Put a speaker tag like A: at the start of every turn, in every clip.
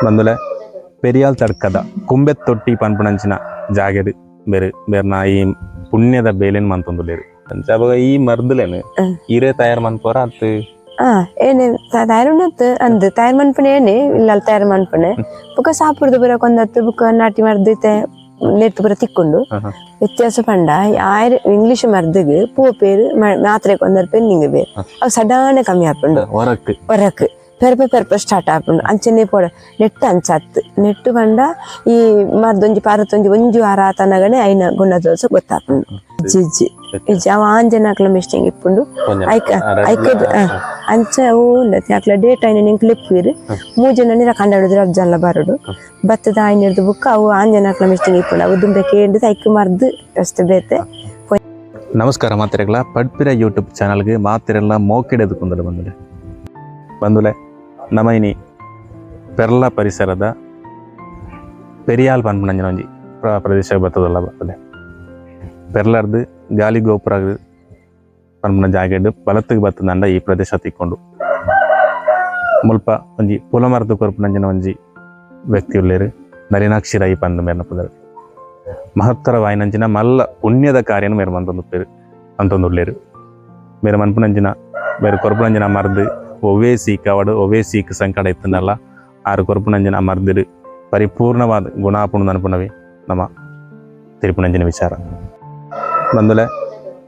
A: ಬಂದುಲೆ ಪೆರಿಯಾಲ್ ತಡ್ಕದ ಕುಂಬೆತ್ತೊಟ್ಟಿ ಪನ್ಪುನಂಚಿನ ಜಾಗೆಡ್ ಬೇರೆ ಬೇರ್ನ ಈ ಪುಣ್ಯದ ಬೇಲೆನ್ ಮಂತೊಂದುಲ್ಲೆರ್. ಅಂಚ ಅಪಗ ಈ ಮರ್ದ್ಲೆನ್ ಈರೇ ತಯಾರ್ ಮನ್ಪುವರ ಅತ್ತ್?
B: ಏನೆ ತಯಾರು ಉಂಡತ್ತು ಅಂದ್ ತಯಾರ್ ಮನ್ಪುನೆ ಏನೆ ಇಲ್ಲಲ್ ತಯಾರ್ ಮನ್ಪುನೆ. ಬೊಕ ಸಾಪುರ್ದು ಪೂರ ಕೊಂದತ್ತು ಬೊಕ ನಾಟಿ ಮರ್ದ್ ಇತ್ತೆ ನೆಟ್ ಪೂರ ತಿಕ್ಕುಂಡು. ವ್ಯತ್ಯಾಸ ಪಂಡ ಆಯರ್ ಇಂಗ್ಲಿಷ್ ಮರ್ದಿಗ್ ಪೋಪೇರು ಮಾತ್ರೆ ಕೊಂದರ್ಪೇರು ನಿಂಗೆ ಬೇರು ಅವು ಸಡಾನೆ ಕಮ್ಮಿ ಆಪುಂಡು.
A: ಹೊರಕ್.
B: ಹೊರಕ್ ಪೆರ್ಪ ಪೆರ್ಪ ಸ್ಟಾರ್ಟ್ ಆಪುಂಡು. ಅಂಚನೆ ಪೋಡ ನೆಟ್ ಅಂಚಾತ್ ನೆಟ್ಟು ಪಂಡ ಈ ಮರ್ದೊಂಜಿ ಪಾರತೊಂಜಿ ಒಂಜಿ ವಾರ ಆತನಗನೆ ಐನ ಗುಣ ದೋಸೆ ಗೊತ್ತಾಪುಂಡು. ಇಜ್ಜಿ ಇಜ್ಜಿ ಇಜ್ಜಿ, ಅವ ಆಂಜನಾಕ್ಲ ಮಿಸ್ಟಿಂಗ್ ಇಪ್ಪುಂಡು. ಐಕ ಐಕ ಅಂಚ ಅವು ಉಂಡತಿ ಅಕ್ಲ ಡೇಟ್ ಐನ ನಿಂಕ್ ಲೆಪ್ಪುವೆರ್. ಮೂಜನ ನೀರ ಕಂಡ ಹಿಡಿದ್ರೆ ಅರ್ಜನ್ಲ ಬರಡು ಬತ್ತದ ಆಯ್ನಿರ್ದು ಬುಕ್ಕ ಅವು ಆಂಜನಾಕ್ಲ ಮಿಸ್ಟಿಂಗ್ ಇಪ್ಪುಂಡು. ಅವು ದುಂಬೆ ಕೇಂದ್ ಐಕ್ ಮರ್ದ್ ಅಷ್ಟು ಬೇತೆ.
A: ನಮಸ್ಕಾರ ಮಾತೆರೆಗ್ಲ, ಪಡ್ಪಿರ ಯೂಟ್ಯೂಬ್ ಚಾನಲ್ಗೆ ಮಾತೆರೆಲ್ಲ ಮೋಕೆಡೆದು ಕುಂದಲು ಬಂದುಲೆ ಬಂದುಲೆ. ನಮೈನಿ ಪೆರ್ಲ ಪರಿಸರದ ಪೆರಿಯಾಲ್ ಪನ್ಪುನಂಚಿನ ಒಂಜಿ ಪ್ರದೇಶ ಬರ್ತದಲ್ಲ ಬರ್ತದೆ. ಪೆರ್ಲರ್ದು ಗಾಲಿ ಗೋಪುರ ಪನ್ಪುನ ಜಾಗೆಡ್ ಬಲತ್ತಿಗೆ ಬರ್ತದಂಡ ಈ ಪ್ರದೇಶ ತಿಕ್ಕೊಂಡು. ಮುಲ್ಪ ಒಂಜಿ ಪುಲಮರ್ದು ಕೊರ್ಪುನಂಚಿನ ಒಂಜಿ ವ್ಯಕ್ತಿ ಉಲ್ಲೇರು, ನಳಿನಾಕ್ಷಿ ರೈ ಪಂದ್ ಮೇರ್ನ ಪುದರ್. ಮಹತ್ತರವಾಯಿನಂಚಿನ ಮಲ್ಲ ಪುಣ್ಯದ ಕಾರ್ಯನ ಮೇರ್ ಮಂತೊಂದುಪ್ಪೆರ್ ಅಂತೊಂದುಲ್ಲೇರು. ಮೇರ್ ಮನ್ಪುನಂಚಿನ ಮೇರ್ ಕೊರ್ಪುನಂಚಿನ ಮರ್ದ್ ಒವ್ವೇ ಸೀಕ್ ಅವಡು, ಒವ್ವೇ ಸೀಕ್ ಸಂಕಟ ಇತ್ತಂಡಲ್ಲ, ಆರು ಕೊರ್ಪುನಂಚಿನ ಮರ್ದಿಡು ಪರಿಪೂರ್ಣವಾದ ಗುಣ ಆಪುಂಡು ಅನ್ಪುನವಿ ನಮ್ಮ ತಿರುಪುನಂಚಿನ ವಿಚಾರ. ಬಂದುಲೆ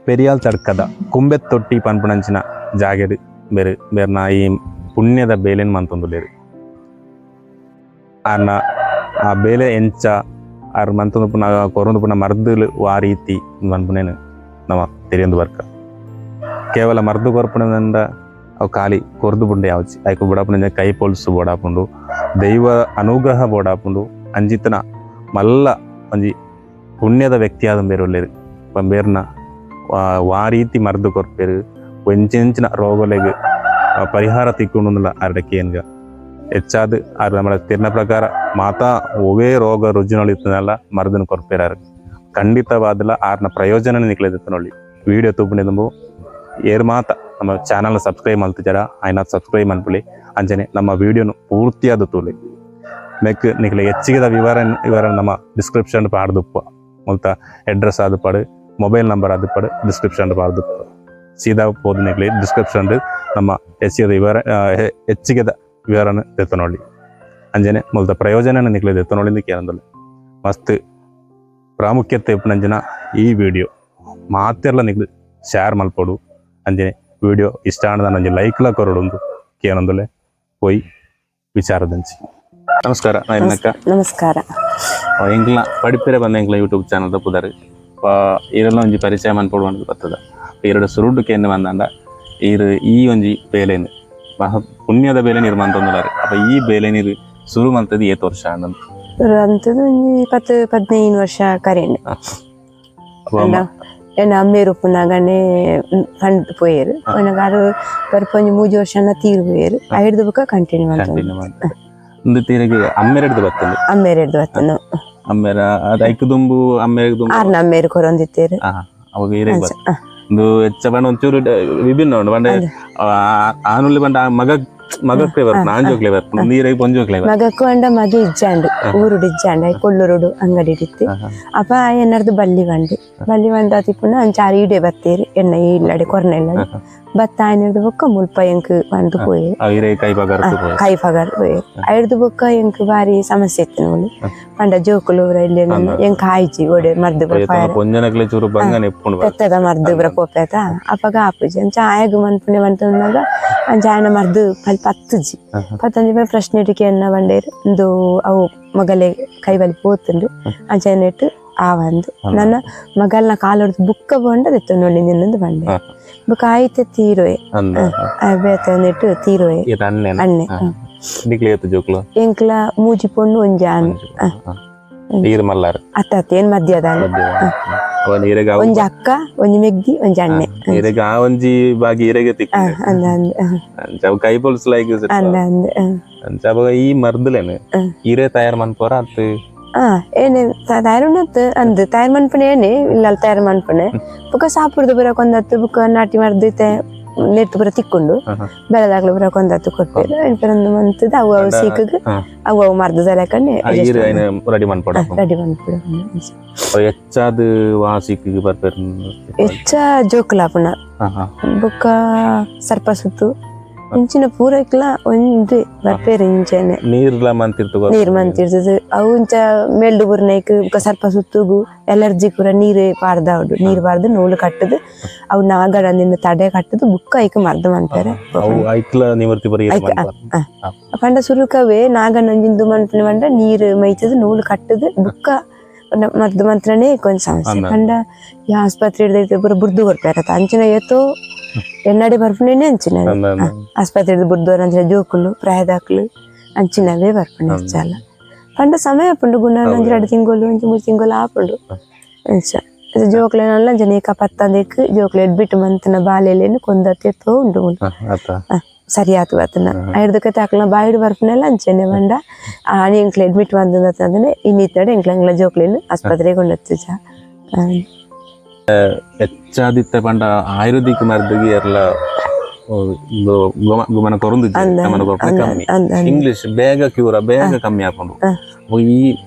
A: ಪೆರಿಯಾಲ್ ತಡ್ಕದ ಕುಂಬೆತ್ತೊಟ್ಟಿ ಪನ್ಪುನಂಚಿನ ಜಾಗೆಡ್ ಬೇರೆ ಬೇರ್ನ ಈ ಪುಣ್ಯದ ಬೇಲೆನ್ ಮಂತೊಂದುಲ್ಲೇರು. ಆರ್ನ ಆ ಬೇಲೆ ಎಂಚ, ಆರ್ ಮಂತೊಂದು ಪುನ ಕೊರೊಂದು ಪುನ ಮರ್ದುಲು ವಾ ರೀತಿ ಮನ್ಪುನೇನು ನಮ ತೆರಿಯೊಂದು ಬರ್ಕ. ಕೇವಲ ಮರ್ದು ಕೊರ್ಪುನಂದ ಅವು ಖಾಲಿ ಕೊರ್ದು ಬುಂಡೆ ಯಾವಚಿ, ಐಕು ಬುಡಾಪುನ ಕೈ ಪೊಲ್ಸು ಬೋಡಾಪುಂಡು, ದೈವ ಅನುಗ್ರಹ ಬೋಡಾಪುಂಡು. ಅಂಜಿತನ ಮಲ್ಲ ಒಂಜಿ ಪುಣ್ಯದ ವ್ಯಕ್ತಿಯಾದ ಬೇರೆ ಉಲ್ಲೇರು. ಬೇರ್ನ ವಾ ರೀತಿ ಮರ್ದು ಕೊರ್ಪೆರು, ಒಂಚೆಂಚಿನ ರೋಗಲೆಗ್ ಪರಿಹಾರ ತಿಕ್ಕೊಂಡುಂದುಲ ಅರಡಕ್ಕೆ ಏನ್ಗ ಹೆಚ್ಚಾದ್ ಆರ್ ನಮ್ಮ ತಿರ್ನ ಪ್ರಕಾರ ಮಾತಾ ಒವೇ ರೋಗ ರುಜಿನಗಳು ಇತ್ತನಲ್ಲ ಮರ್ದನ್ ಕೊರ್ಪೆರಾರು. ಖಂಡಿತವಾದಲ ಆರ್ನ ಪ್ರಯೋಜನ ನಿಕ್ಲೆದಿತ್ತನೊಳ್ಳಿ. ವಿಡಿಯೋ ತೂಪುನೆದುಂಬು ಏರ್ ಮಾತ ನಮ್ಮ ಚಾನಲ್ ಸಬ್ಸ್ಕ್ರೈಬ್ ಮಲ್ತಿಜರ ಆಯ್ನ ಸಬ್ಸ್ಕ್ರೈಬ್ ಮನ್ಪುಲಿ. ಅಂಚನೆ ನಮ್ಮ ವಿಡಿಯೋನು ಪೂರ್ತಿಯಾದ ತೂಲಿ. ಮೆಕ್ ನಿಕ್ಲೆ ಹೆಚ್ಚಿಗೆದ ವಿವರ ವಿವರ ನಮ್ಮ ಡಿಸ್ಕ್ರಿಪ್ಷನ್ ಪಾಡ್ದುಪ್ಪ. ಮುಲ್ತ ಅಡ್ರೆಸ್ ಆದು ಪಾಡು, ಮೊಬೈಲ್ ನಂಬರ್ ಆದು ಪಾಡು, ಡಿಸ್ಕ್ರಿಪ್ಷನ್ ಪಾಡ್ದುಪ್ಪ. ಸೀದಾ ಪೋದು ನಿಕ್ಲೆ ಡಿಸ್ಕ್ರಿಪ್ಷನ್ ನಮ್ಮ ಹೆಚ್ಚಿಗೆದ ವಿವರ ಹೆಚ್ಚಿಗೆದ ವಿವರನ ದೆತ್ತನೊಳ್ಳಿ. ಅಂಚನೆ ಮುಲ್ತ ಪ್ರಯೋಜನ ನಿಕ್ಲೆ ದೆತ್ತನೊಳ್ಳಿ ಕೇಳಂದಲ್ಲ. ಮಸ್ತ್ ಪ್ರಾಮುಖ್ಯತೆ ಇಪ್ಪುನಂಚಿನ ಈ ವಿಡಿಯೋ ಮಾತೆರ್ಲ ನಿಕ್ಲು ಶೇರ್ ಮಲ್ಪೊಡು. ಅಂಚನೆ ವಿಡಿಯೋ ಇಷ್ಟ ಆಂಡ ಒಂಜಿ ಲೈಕ್ಲ ಕೊರೊಡುಂದು ಕೇನೊಂದುಲ್ಲೆ. ಪೋಯಿ ವಿಚಾರದಂಚಿ. ನಮಸ್ಕಾರ ನಕ್ಕ.
B: ನಮಸ್ಕಾರ.
A: ಎಂಕ್ಲ ಪಡಿಪಿರೆ ಬಂದ ಎಂಕ್ಲ ಯೂಟ್ಯೂಬ್ ಚಾನಲ್ ಪುದರ್. ಈರೆಲ್ಲ ಒಂಜಿ ಪರಿಚಯ ಮನ್ಪೊಡು ಪಂದ್ ಬತ್ತದ. ಈರೆಡ ಸುರುಡು ಕೇಂದ್ ಬಂದಂಡ, ಈರ್ ಈ ಒಂಜಿ ಬೇಲೆನ್ ಮಹ ಪುಣ್ಯದ ಬೇಲೆ ನೀರು ಮಂತೊಂದುಲ್ಲಾರ್. ಅಪ್ಪ ಈ ಬೇಲೆ ನೀರು ಸುರು ಮಲ್ತದ ಏತ್ ವರ್ಷ ಆಂಡ್?
B: ಅಂತದ್ದು ಒಂಜಿ 10-15 ವರ್ಷ ಕರೆಂಡ್.
A: ಅಪ್ಪ
B: ಎನ್ನ ಅಮ್ಮೇರು ಉಪ್ಪುನಾಗನೆ ಪಂಡ್ ಪೋಯೆರ್. ಪೋಯಿನಾಗ ಬರ್ಪ ಒಂಜಿ 3 ವರ್ಷನ ತೀರು ಪೋಯೆರ್. ಐಡ್ದು ಬೊಕ ಕಂಟಿನ್ಯೂ ಮಂತೊಂದು.
A: ಕಂಟಿನ್ಯೂ ಮಾಡ್ತಾರೆ. ಒಂದು ತೀರಿಗೆ ಅಮ್ಮೆರೆಡ್ದು ಬತ್ತಂದು?
B: ಅಮ್ಮೇರೆಡ್ದು ಬತ್ತನು.
A: ಅಮ್ಮೇರ ಅದು ಐಕ್ ದುಂಬು ಅಮ್ಮೇರೆಗ್ ದುಂಬು?
B: ಆರ್ನ ಅಮ್ಮೇರು ಕೊರೊಂದಿತ್ತೇರು.
A: ಅವಾಗ ಈರೆಗ್ ಬತ್ತ. ಒಂದು ಹೆಚ್ಚ ಪಂಡ ಒಂಚೂರು ವಿಭಿನ್ನ ಉಂಡು. ಪಂಡ ಆನುಲ್ಲಿ ಪಂಡ ಮಗ ಮಗಕ್ಲೆ ಬರ್ಪುಂಡು, ಆಂಜೋಕ್ಲೆ ಬರ್ಪುಂಡು. ನೀರೆಗ್ ಪೊಂಜೋಕ್ಲೆ ಬರ್ಪುಂಡು.
B: ಮಗಕ್ಕು ಅಂಡ ಮಗೆ ಇಜ್ಜಾಂಡು, ಊರುಡು ಇಜ್ಜಾಂಡು, I ಕೊಲ್ಲೂರುಡು ಅಂಗಡಿ ಇತ್ತು. ಅಪ್ಪ ಎನ್ನರ್ದು ಬಲ್ಲಿ ಬಂಡು ಬಲ್ಲಿ ಬಂಡ ತಿಪ್ಪುನ ಅಂಚ ಆರು ಈಡೆ ಬತ್ತೇರು ಎಣ್ಣ ಇಲ್ಲಡೆ ಕೊರ್ನ ಇಲ್ಲಡೆ ಬತ್ತ ಆಯ್ನರ್ದು ಬೊಕ್ಕ ಮುಲ್ಪ ಎಂಕ್ ಬಂದು ಪೋಯೆರ್.
A: ಈರೆ ಕೈ ಪಗಾರ ಪೋಯೆ.
B: ಕೈ ಪಗಾರ ಪೋಯೆರ್. ಐಡ್ದು ಬೊಕ್ಕ ಎಂಕ್ ಬಾರಿ ಸಮಸ್ಯೆ ಇತ್ತು ನೋಡು. ಪಂಡ ಜೋಕುಲು ಊರ ಇಲ್ಲಿ ಎಂಕ್ ಆಯ್ಜಿ ಒಡೆ ಮರ್ದು ಪೋಪಾಯರ.
A: ಪೊಂಜನಕ್ಲೆ ಚೂರು ಬಂಗನೆ ಇಪ್ಪುಂಡು.
B: ಪೆತ್ತದ ಮರ್ದು ಪೂರ ಪೋಪೇತ ಅಪಗ ಆಪುಜಿ. ಅಂಚ ಆಯಗ್ ಮನ್ಪುನೆ ಮಂತುನಾಗ ಅಂಚ ಆಯನ ಮರ್ದು ಪಲ್ ಪತ್ತುಜಿ. ಪತ್ತಂಜಿ ಪ್ರಶ್ನೆ ಇಟಿಕೆ ಎನ್ನ ಬಂಡೇರು ಇಂದು ಅವು ಮಗಲೆ ಕೈ ಬಲಿ ಪೋತುಂಡು. ಅಂಚ ನೆಟ್ಟು ಆವಂದು ನನ್ನ ಮಗಲ್ನ ಕಾಲೊಡ್ದು ಬುಕ್ಕ ಬೋಂಡ ದೆತ್ತು ನೋಡಿ ನಿನ್ನೊಂದು ಬಂಡೆ. ಬುಕ್ಕ ಆಯ್ತೆ ತೀರೋಯೆ.
A: ಅಂದ.
B: ಬೇತೆ ನೆಟ್ಟು ತೀರೋಯೆ.
A: ಈತ ಅಣ್ಣೆ?
B: ಅಣ್ಣೆ.
A: ನಿಕ್ಲೆ ಏತ್ ಜೋಕ್ಲು?
B: ಎಂಕ್ಲ ಮೂಜಿ ಪೊಣ್ಣು ಒಂಜಿ ಆಣ್.
A: ಈರ್ ಮಲ್ಲಾರ್?
B: ಅತ್ತ ಅತ್ತ, ಏನ್ ಮದ್ಯದ.
A: ಅವ ನೀರೆಗ್ ಅವು
B: ಒಂಜಿ ಅಕ್ಕ, ಒಂಜಿ ಮೆಗ್ದಿ, ಒಂಜಿ ಅಣ್ಣೆ.
A: ಈರೆಗ್ ಆ ಒಂಜಿ ಬಾಗಿ ಈರೆಗೆ ತಿಕ್ಕು.
B: ಅಂದ ಅಂದ.
A: ಅಂಚ ಅವು ಕೈ ಪೊಲ್ಸ್ ಲೈಕ್.
B: ಅಂದ ಅಂದ.
A: ಅಂಚ ಅವಾಗ ಈ ಮರ್ದ್ಲೆನ್ ಈರೇ ತಯಾರ್ ಮನ್ಪುವರ ಅತ್ತ್?
B: ಏನೆ ತಯಾರು ಉಂಡತ್ತು ಅಂದ್ ತಯಾರ್ ಮನ್ಪುನೆ ಏನೆ ಇಲ್ಲಲ್ ತಯಾರ್ ಮನ್ಪುನೆ. ಬೊಕ ಸಾಪುರ್ದು ಪೂರ ಕೊಂದತ್ತು ಬೊಕ ನಾಟಿ ಮರ್ದ್ ಇತ್ತೆ. ನೆಟ್ಟು ಪೂರ ತಿಕ್ಕೊಂಡು ಬೆಳೆದಾಗ್ಲು ಪೂರ ಕೊಂದತ್ತು ಕೊಡ್ಪೇರು ಐನ್ ಪೂರ ಉಂದು ಮಂತುದು ಅವು ಅವು ಸೀಕಗ್ ಅವು ಅವು ಮರ್ದದ ಲೆಕ್ಕನೆ
A: ಈರ್ ಐನ್ ರೆಡಿ ಮನ್ಪೊಡು.
B: ರೆಡಿ ಮನ್ಪೊಡು.
A: ಹೆಚ್ಚಾದ್ ವಾ ಸೀಕಿಗ್ ಬರ್ಪೆರ್?
B: ಎಚ್ಚ ಜೋಕುಲಾಪುನ ಬೊಕ್ಕ ಸರ್ಪ ಸುತ್ತು ಇಂಚಿನ ಪೂರೈಕ್ಲ ಒಂಜಿ ಬರ್ಪೇರು ಇಂಚನೆ.
A: ನೀರ್ಲ ಮಂತಿರ್ತು?
B: ನೀರ್ ಮಂತಿರ್ತದೆ. ಅವು ಇಂಚ ಮೆಲ್ಡು ಬುರ್ನೈಕ್ ಬೊಕ್ಕ ಸರ್ಪ ಸುತ್ತುಗು ಎಲರ್ಜಿ ಪೂರ ನೀರ್ ಪಾರ್ದಾವಡು. ನೀರ್ ಪಾರ್ದು ನೂಲು ಕಟ್ಟುದು, ಅವು ನಾಗಡಂದಿನ ತಡೆ ಕಟ್ಟುದು, ಬುಕ್ಕ ಐಕ್ ಮರ್ದ್ ಮನ್ಪೆರೆ.
A: ಅವು ಐಕ್ಲ ನಿವೃತ್ತಿ ಬರಿ.
B: ಐಕ್, ಪಂಡ ಸುರುಕವೇ ನಾಗನ ಒಂಜಿಂದು ಮನ್ಪುನ ಪಂಡ ನೀರ್ ಮೈತದು ನೂಲು ಕಟ್ಟುದು ಬುಕ್ಕ ಮರ್ದ್ ಮಂತ್ರನೇ ಕೊಂಚ ಸಮಸ್ಯೆ. ಪಂಡ ಈ ಆಸ್ಪತ್ರೆ ಹಿಡ್ದೈತೆ ಪೂರ ಬುರ್ದು ಕೊರ್ಪೆರತ ಅಂಚಿನ ಏತೋ ಎನ್ನಡೆ ಬರ್ಪುನೇನೆ ಅಂಚಿನ ಆಸ್ಪತ್ರೆ ಬುರ್ದು ಅಂಚಿನ ಜೋಕುಲು ಪ್ರಾಯದಾಕ್ಲು ಅಂಚಿನವೇ ಬರ್ಪುನೆ ಹೆಚ್ಚಲ್ಲ. ಪಂಡ ಸಮಯ ಆಪುಂಡು ಗುಣ, ಒಂಜಿ 2 ತಿಂಗಳು, ಒಂಜಿ 3 ತಿಂಗಳು ಆಪುಂಡು ಅಂಚ. ಜೋಕ್ಲೆನಲ್ಲ ಅಂಚ ನೀಕ ಪತ್ತಂದೆಕ್ ಜೋಕ್ಲೆ ಎಡ್ಬಿಟ್ಟು ಮಂತನ ಬಾಲೆಲೇನು ಕೊಂದತ್ತೆ ತೋ ಉಂಡು ಮುಲ್ಪ. ಸರಿ ಆತು ಬತ್ತನ ಐಡ್ದಕ್ಕೆ ತಾಕ್ಲ ಬಾಯಿಡ್ ಬರ್ಪುನೆಲ್ಲ ಅಂಚೆನೆ. ಪಂಡ ಆನಿ ಎಂಕ್ಲೆ ಅಡ್ಮಿಟ್ ಬಂದಂದ್ರೆ ಇನ್ನಿತ್ತಡೆ ಎಂಕ್ಲ ಎಂಕ್ಲ ಜೋಕ್ಲೆನ್ ಆಸ್ಪತ್ರೆಗೆ ಕೊಂಡೊತ್ತಿಜ.
A: ಹೆಚ್ಚಾದಿತ್ತೆ ಪಂಡ ಆಯುರ್ವೇದಿಕ್ ಮರ್ದಿಗೆ ಎರ್ಲ ಗುಮನ ಕೊರೊಂದಿಜ್ಜಿ, ಗಮನ ಕೊರ್ಪುನೆ ಕಮ್ಮಿ. ಇಂಗ್ಲಿಷ್ ಬೇಗ ಕ್ಯೂರ, ಬೇಗ ಕಮ್ಮಿ ಆಪುಂಡು. ಈ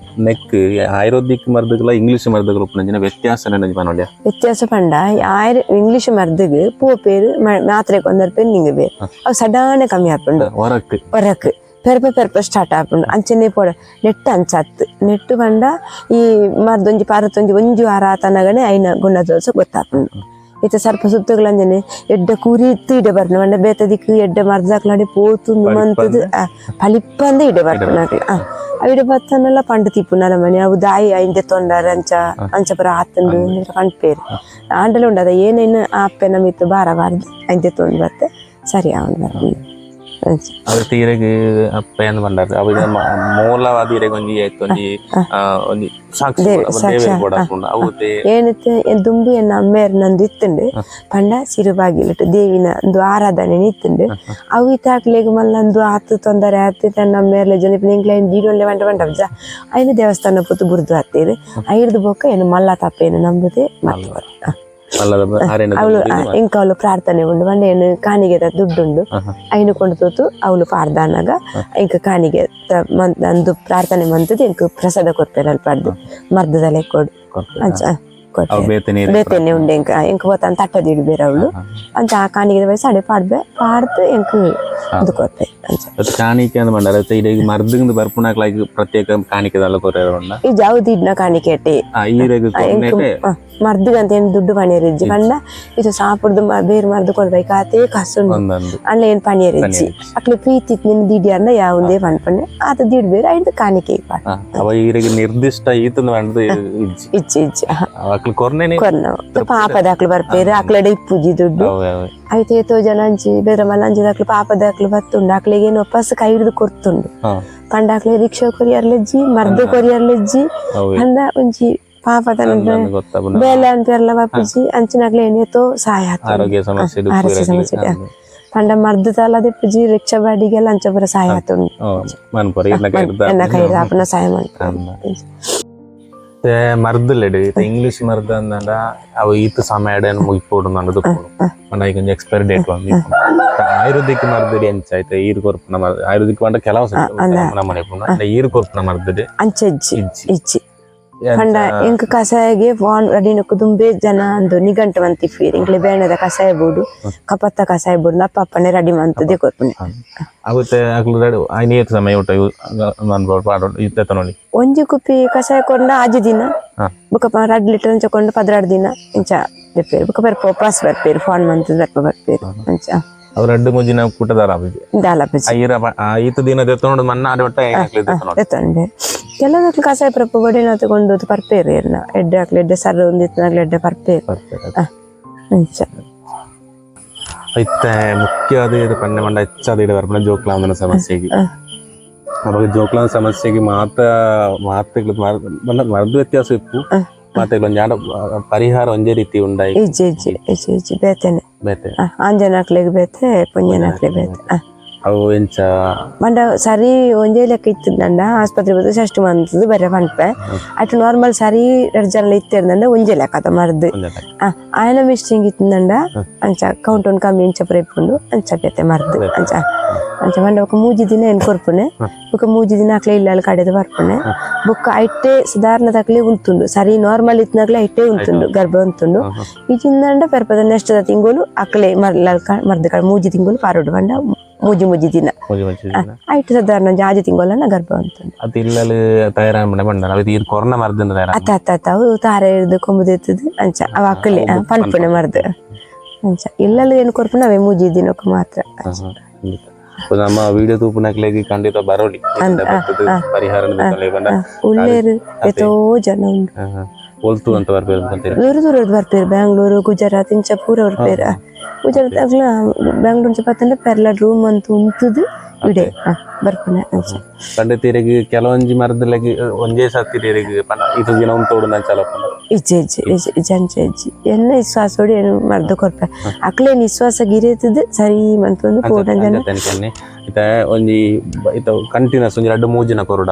A: ನೆಕ್ ಆಯುರ್ವೇದಿಕ್ ಮರ್ದುಗಳ ಇಂಗ್ಲಿಷ್ ಮರ್ದುಗಳ ಉಪ್ಪುನಂಚಿನ ವ್ಯತ್ಯಾಸ ನೆನಪು ಪನೊಲಿಯ?
B: ವ್ಯತ್ಯಾಸ ಪಂಡ ಆಯುರ್ ಇಂಗ್ಲಿಷ್ ಮರ್ದಿಗ್ ಪೋಪೇರು ಮಾತ್ರೆ ಕೊಂದರ್ಪೇರು ನಿಂಗೆ ಬೇರು ಅವು ಸಡಾನೆ ಕಮ್ಮಿ ಆಪುಂಡು.
A: ಹೊರಕ್.
B: ಹೊರಕ್ ಪೆರ್ಪ ಪೆರ್ಪ ಸ್ಟಾರ್ಟ್ ಆಪುಂಡು. ಅಂಚನೆ ಪೋಡ ನೆಟ್ಟು ಅಂಚಾತ್ ನೆಟ್ಟು ಪಂಡ ಈ ಮರ್ದೊಂಜಿ ಪಾರತೊಂಜಿ ಒಂಜಿ ವಾರ ಆತನಗನೆ ಐನ ಗುಣ ದೋಸೆ ಗೊತ್ತಾಪುಂಡು. ಇತ್ತೆ ಸರ್ಪ ಸುತ್ತುಗಳಂಜನೆ ಎಡ್ಡೆ ಕೂರಿ ಇಡೆ ಬರ್ನ ಪಂಡ ಬೇತೆ ದಿಕ್ಕು ಎಡ್ಡೆ ಮರ್ದಾಕ್ಲಾಡಿ ಪೋತು ಮಂತದು ಪಲಿಪ್ಪಂದ ಇಡೆ ಬರ್ಪುನಾಕ್ಲು. ಅವಿಡೆ ಬತ್ತನೆಲ್ಲ ಪಂಡ ತಿಪ್ಪುನಲ್ಲ ಮನೆ ಅವು ದಾಯಿ ಐಂದೆ ತೊಂಡಾರ ಅಂಚ ಅಂಚ ಪೂರ ಆತಂಡು ಪಂಡ್ಪೇರು ಆಂಡಲ ಉಂಡು. ಅದ ಏನೇನು ಆಪ್ಪೆ ನಮಿತ್ತು ಬಾರ ಬಾರ್ದು ಐಂದೆ ತೊಂದು ಬತ್ತೆ ಸರಿ ಅವನು ಬರ್ಪುಂಡು ಅಂಚ.
A: ಅವು ತೀರೆಗ್ ಅಪ್ಪೆ ಅಂದ್ ಪಂಡಾರ್ ಅವು ಮೂಲವಾದ ಇರೆಗ್ ಒಂಜಿ ಆಯ್ತು ಒಂಜಿ ಒಂಜಿ ಸಾಕ್ಷಿ ದೇವೆರ್ ಬೋಡಾಪುಂಡು ಅವು
B: ಏನತ್ತೆ ದುಂಬು ಎನ್ನ ಅಮ್ಮೆಯರ್ ನಂದು ಇತ್ತುಂಡು. ಪಂಡ ಸಿರುಬಾಗಿಲಿಟ್ಟು ದೇವಿನ ಒಂದು ಆರಾಧನೆ ಇತ್ತುಂಡು. ಅವು ಇತ್ತಾಕ್ಲೆಗ್ ಮಲ್ಲ ಅಂದು ಆತು ತೊಂದರೆ ಆತು ತನ್ನ ಅಮ್ಮೆಯರ್ಲೆ ಜನ ಎಂಕ್ಲೆ ದೀಡೊಂಡೆ వంట వంట ಐನ ದೇವಸ್ಥಾನ ಪೊತ್ತು ಬುರ್ದು ಆತೇರು ಐರ್ದು ಬೊಕ್ಕ ಏನು ಮಲ್ಲ ತಪ್ಪೇನು ನಂಬುದೇ ಮತ್ತೆ
A: ಮಲ್ಲದ ಆರೇನ.
B: ಅವಳು ಇಂಕ ಅವಳು ಪ್ರಾರ್ಥನೆ ಉಂಡು. ಪಂಡ ಏನು ಕಾಣಿಗೆದ ದುಡ್ಡುಂಡು ಐನು ಕೊಂಡು ತೋತು ಅವಳು ಪಾರ್ದಾನಾಗ ಇಂಕ ಕಾಣಿಗೆ ಅಂದು ಪ್ರಾರ್ಥನೆ ಮಂತದ್ದು ಇಂಕ ಪ್ರಸಾದ ಕೊರ್ಪೇರು ಅಲ್ಪ ಮರ್ದದಲೆ ಕೊಡು ಅಂಚ
A: ಅವು
B: ಕೊರ್ಪೇರು.
A: ಬೇತೆ ನೀರು.
B: ಬೇತೆನೆ ಉಂಡು. ಎಂಕ ಎಂಕ పోతాను ತಟ್ಟದಿಡು ಬೇರೆ ಅವಳು ಅಂಚ ಆ ಕಾಣಿಗೆ ವಯಸ್ಸು ಅಡೆ ಪಾಡ್ಬೆ ಪಾಡ್ದು ಎಂಕ ಇದು ಕೊರ್ಪೆ ಅಂಚ.
A: ಅದು ಕಾಣಿಕೆ ಅಂದ್ ಪಂಡಾರ ಇಡೆಗ್ ಮರ್ದುಂದು ಬರ್ಪುನಾಕ್ಲಾಗ್ ಪ್ರತ್ಯೇಕ ಕಾಣಿಕೆ ದಾಲ ಕೊರ್ಯರ ಉಂಡ?
B: ಈ ಜಾವು ದಿಡ್ನ ಕಾಣಿಕೆ ಅಟ್ಟೆ.
A: ಈರೆಗ್
B: ಎಂಕ್
A: ಕೊರ್ನೇಟೆ.
B: ಮರ್ದುಗಂತ ಏನು ದುಡ್ಡು ಪಣಿಯರಿಜ್ಜಿ. ಪಂಡ ಇದು ಸಾಪುಡ್ದು ಬೇರೆ ಮರ್ದು ಕೊಡ್ಬೇಕು ಆತೇ ಕಸುಂಡು.
A: ಒಂದೊಂದು.
B: ಅಲ್ಲ ಏನ್ ಪಣಿಯರಿಜ್ಜಿ. ಅಕ್ಲೆ ಪ್ರೀತಿ ನಿನ್ ದಿಡಿಯರ್ನ ಯಾವುದೇ ಪನ್ಪಂಡೆ ಆತ ದಿಡ್ ಬೇರೆ ಐದು ಕಾಣಿಕೆ ಪಾಡ್.
A: ಅವ ಈರೆಗ್ ನಿರ್ದಿಷ್ಟ ಈತಂದು ಪಂಡ್ದು ಇಜ್ಜಿ?
B: ಇಜ್ಜಿ ಇಜ್ಜಿ.
A: ಅಕ್ಲು ಕೊರ್ನೇನೆ.
B: ಕೊರ್ನ ಪಾಪದ ಅಕ್ಲು ಬರ್ಪೇರು ಅಕ್ಲಡೆ ಇಪ್ಪುಜಿ ದುಡ್ಡು.
A: ಅವೆ ಅವೆ.
B: ಐತೆ ಏತೋ ಜನ ಅಂಚಿ ಬೇರೆ ಮಲ್ಲ ಅಂಚಿದ ಅಕ್ಲು ಪಾಪದ ಅಕ್ಲು ಬತ್ತುಂಡು. ಅಕ್ಲೆಗೆ ಏನು ವಾಪಸ್ ಕೈ ಹಿಡಿದು ಕೊರ್ತುಂಡು. ಪಂಡ ಅಕ್ಲೆ ರಿಕ್ಷಾ ಕೊರಿಯರ್ಲೆಜ್ಜಿ ಮರ್ದು ಕೊರಿಯರ್ಲೆಜ್ಜಿ.
A: ಅವೆ.
B: ಪಂಡ ಒಂಜಿ ಪಾಪದ
A: ಅಂದಂದು ಗೊತ್ತಾಪುಂಡು.
B: ಬೇಲೆ ಅನ್ಪೇರ್ಲ ಬಾಪುಜಿ ಅಂಚಿನಾಗ್ಲೆ ಏನೇತೋ ಸಹಾಯ ಆತುಂಡು.
A: ಆರೋಗ್ಯ ಸಮಸ್ಯೆ.
B: ಆರೋಗ್ಯ ಸಮಸ್ಯೆ. ಪಂಡ ಮರ್ದು ತಲ ದೆಪ್ಪುಜಿ ರಿಕ್ಷಾ ಬಾಡಿಗೆಲ್ಲ ಅಂಚ ಪೂರ ಸಹಾಯ ಆತುಂಡು.
A: ಮನ್ಪೊರ ಇರ್ನ ಕೈ ಹಿಡ್ದು.
B: ಎನ್ನ ಕೈ ಆಪುನ ಸಹಾಯ ಮನ್ಪುಂಡು.
A: ಮರ್ದುಲೆಡ್ ಇತ್ತೆ ಇಂಗ್ಲಿಷ್ ಮರ್ದ್ ಅಂದಂಡ ಅವು ಈತ್ ಸಮಯ ಮುಗಿಪೋಡು ಅಂದ್ ಉಪ್ಪುಂಡು. ಪಂಡ ಐಕ್ ಒಂಜಿ ಎಕ್ಸ್ಪೈರಿ ಡೇಟ್ ಬಂದು. ಆಯುರ್ವೇದಿಕ್ ಮರ್ದ್ ಎಂಚ ಐತೆ? ಈರ್ ಕೊರ್ಪುನ ಮರ್ದ್ ಆಯುರ್ವೇದಿಕ್ ಪಂಡ ಕೆಲವು ನಮ್ಮನೆ ಉಪ್ಪುಂಡು. ಅಂಡ ಈರ್ ಕೊರ್ಪುನ ಮರ್ದ್
B: ಅಂಚ ಇಜ್ಜಿ.
A: ಇಜ್ಜಿ?
B: ಇಜ್ಜಿ. ಪಂಡ ಎಂಕ್ ಕಷಾಯಗೆ ಫೋನ್ ರೆಡಿ ದುಂಬೆ ಜನ ಅಂದು ನಿಘಂಟು ಮಂತಿಫೀರ್ ಎಂಕ್ಲೆ ಬೇಣದ ಕಷಾಯ ಬೋಡು ಕಪತ್ತ ಕಷಾಯ ಬೋಡು ಅಪ್ಪ ಅಪ್ಪನೆ ರೆಡಿ ಮಂತದೆ ಕೊರ್ಪುನೆ.
A: ಅವತ್ತೆ ಅಕ್ಲು ರೆಡಿ ಐನ್ ಏತ್ ಸಮಯ ಉಂಟು ಪಾಡೊಡು ಇತ್ತೆ ತನೊಲಿ?
B: ಒಂಜಿ ಕುಪ್ಪಿ ಕಷಾಯ ಕೊಂಡ 6 ದಿನ. ಬೊಕ್ಕ 2 ಲೀಟರ್ ಅಂಚ ಕೊಂಡು 12 ದಿನ ಇಂಚ ದೆಪ್ಪೇರು. ಬೊಕ್ಕ ಬರ್ಪ ಉಪವಾಸ ಬರ್ಪೇರು ಫೋನ್ ಮಂತದ್ ಬರ್ಪ ಬರ್ಪೇರು ಅಂಚ.
A: ಅವು ರಡ್ಡ್ ಮೂಜಿನ ಕೂಟದಾರ ಆಪುಜಿ?
B: ದಾಲ ಪೂಜಿ.
A: ಆ ಈರ ಆ ಈತ್ ದಿನ ದೆತ್ತೊಂಡು ಮನ್ನ ಆಡೆ ಒಟ್ಟ ಅಕ್ಲು ದೆತ್ತೊನೊಡು.
B: ದೆತ್ತೊಂಡೆ ಕೆಲವಕ್ಲು ಕಷಾಯ ಪ್ರಪ ಬಡಿನ ತಗೊಂಡು ಪರ್ಪೇರು ಎರ್ನ ಎಡ್ಡೆ ಅಕ್ಲು ಎಡ್ಡೆ ಸರ್ ಒಂದಿತ್ತನಾಗ್ಲು ಎಡ್ಡೆ ಪರ್ಪೇರು ಅಂಚ.
A: ಇತ್ತೆ ಮುಖ್ಯವಾದ ಇದು ಪಂಡ ಮಂಡ ಹೆಚ್ಚಾದ ಇಡ ಬರ್ಪುನ ಜೋಕ್ಲಾಂದನ ಸಮಸ್ಯೆಗೆ. ಅವಾಗ ಜೋಕ್ಲಾಂದ ಸಮಸ್ಯೆಗೆ ಮಾತ ಮಾತೆಗಳು ಮರ್ದು ವ್ಯತ್ಯಾಸ ಇಪ್ಪು ಮಾತೆಗಳು ಒಂಜಿ ಆಂಡ ಪರಿಹಾರ ಒಂಜೇ ರೀತಿ ಉಂಡಾಯಿ?
B: ಇಜ್ಜಿ ಇಜ್ಜಿ ಇಜ್ಜಿ ಇಜ್ಜಿ ಬೇತೆನೆ.
A: ಬೇತೆ.
B: ಆಂಜನಾಕ್ಲೆಗ್ ಬೇತೆ, ಪುಂಜನಾಕ್ಲೆಗ್ ಬೇತೆ.
A: ಅವು ಎಂಚ
B: ಮಂಡ ಸರಿ ಒಂಜೇ ಲೆಕ್ಕ ಇತ್ತಿದ್ದಂಡ ಆಸ್ಪತ್ರೆ ಬದ್ದು ಷಷ್ಟಿ ಮಂತದ್ದು ಬರೆ ಪನ್ಪೆ ಅಟ್ ನಾರ್ಮಲ್ ಸರಿ ರಡ್ಡ್ ಜನ ಇತ್ತಿರ್ದಂಡ ಒಂಜೇ ಲೆಕ್ಕ ಅದ ಮರ್ದ್.
A: ಒಂಜೇ ಲೆಕ್ಕ.
B: ಆಯನ ಮಿಸ್ಟಿಂಗ್ ಇತ್ತಿಂದಂಡ ಅಂಚ ಕೌಂಟ್ ಒನ್ ಕಮ್ಮಿ ಇಂಚ ಪೂರ ಇಪ್ಪುಂಡು ಅಂಚ ಬೇತೆ ಮರ್ದ್ ಅಂಚ ಅಂಚ ಮಂಡ. ಬೊಕ ಮೂಜಿ ದಿನ ಏನ್ ಕೊರ್ಪುನೆ, ಬೊಕ ಮೂಜಿ ದಿನ ಅಕ್ಲೆ ಇಲ್ಲಲ್ ಕಡೆದು ಬರ್ಪುನೆ. ಬೊಕ್ಕ ಐಟೆ ಸಾಧಾರಣ ತಕ್ಲೆ ಉಂತುಂಡು, ಸರಿ ನಾರ್ಮಲ್ ಇತ್ತಿನಕ್ಲೆ ಐಟೆ ಉಂತುಂಡು, ಗರ್ಭ ಉಂತುಂಡು. ಇಜಿಂದಂಡ ಪೆರ್ಪದ ನೆಕ್ಸ್ಟ್ ತಿಂಗಳು ಅಕ್ಲೆ ಮರ್ಲ ಮರ್ದ್ ಕಡೆ ಮೂಜಿ ತಿಂಗಳು ಪಾರೋಡು ಪಂಡ ಮೂಜಿ ಮೂಜಿ ದಿನ.
A: ಮೂಜಿ ಮೂಜಿ ದಿನ.
B: ಐಟ್ ಸಾಧಾರಣ ಒಂಜಿ ಆಜಿ ತಿಂಗಳನ್ನ ಗರ್ಭ ಉಂತುಂಡು.
A: ಅದು ಇಲ್ಲಲ್ ತಯಾರಾಂಬಣ ಬಂಡ ಅವು ಈರ್ ಕೊರ್ನ ಮರ್ದಿಂದ ತಯಾರ.
B: ಅತ್ತ ಅತ್ತ ಅತ್ತ, ಅವು ತಾರೆ ಹಿಡ್ದು ಕೊಂಬುದು ಇತ್ತದು ಅಂಚ ಅವ ಅಕ್ಕಲೆ ಪನ್ಪುನೆ ಮರ್ದ್ ಅಂಚ. ಇಲ್ಲಲ್ಲಿ ಏನು ಕೊರ್ಪುನ ಅವೇ ಮೂಜಿ ದಿನಕ್ಕೆ ಮಾತ್ರ.
A: ನಮ್ಮ ವಿಡಿಯೋ ತೂಪುನಕ್ಲೆಗ್ ಖಂಡಿತ ಬರೋಲಿ ಪರಿಹಾರ ಪಂಡ.
B: ಉಳ್ಳೇರು ಎತೋ ಜನ ಉಂಡು.
A: ಒಲ್ತು ಅಂತ ಬರ್ಬೇಕು ಅಂತೀರ?
B: ದೂರ ದೂರದ ಬರ್ಪೇರು, ಬ್ಯಾಂಗ್ಳೂರು, ಗುಜರಾತ್ ಇಂಚ ಪೂರ ಬರ್ಪೇರು. ಗುಜರಾತ್ ಅಗ್ಲ ಬ್ಯಾಂಗ್ಳೂರ್ ಇಂಚ ಪತ್ತಂಡ ಪೆರ್ಲ ರೂಮ್ ಅಂತ ಉಂತುದು ಇಡೆ ಬರ್ಪುನೆ ಅಂಚ.
A: ಪಂಡ ಇರೆಗ್ ಕೆಲವೊಂಜಿ ಮರ್ದಲೆಗ್ ಒಂಜೇ ಸರ್ತಿ ಇರೆಗ್ ಪಂಡ ಇದು ದಿನ ಉಂತೋಡು ನಂಚಲ ಪಂಡ?
B: ಇಜ್ಜಿ ಇಜ್ಜಿ ಇಜ್ಜಿ ಇಜ್ಜಿ, ಅಂಚ ಇಜ್ಜಿ. ಎನ್ನ ವಿಶ್ವಾಸೋಡಿ ಏನು ಮರ್ದು ಕೊರ್ಪೆ, ಅಕ್ಲೆ ವಿಶ್ವಾಸ ಗಿರೇತದ ಸರಿ ಮಂತೊಂದು ಪೋಡಂಜನ.
A: ಅಂಚ ಇತ್ತ ಒಂಜಿ ಇತ್ತ ಕಂಟಿನ್ಯೂಸ್ ಒಂಜಿ ರಡ್ಡ್ ಮೂಜಿನ ಕೊರಡ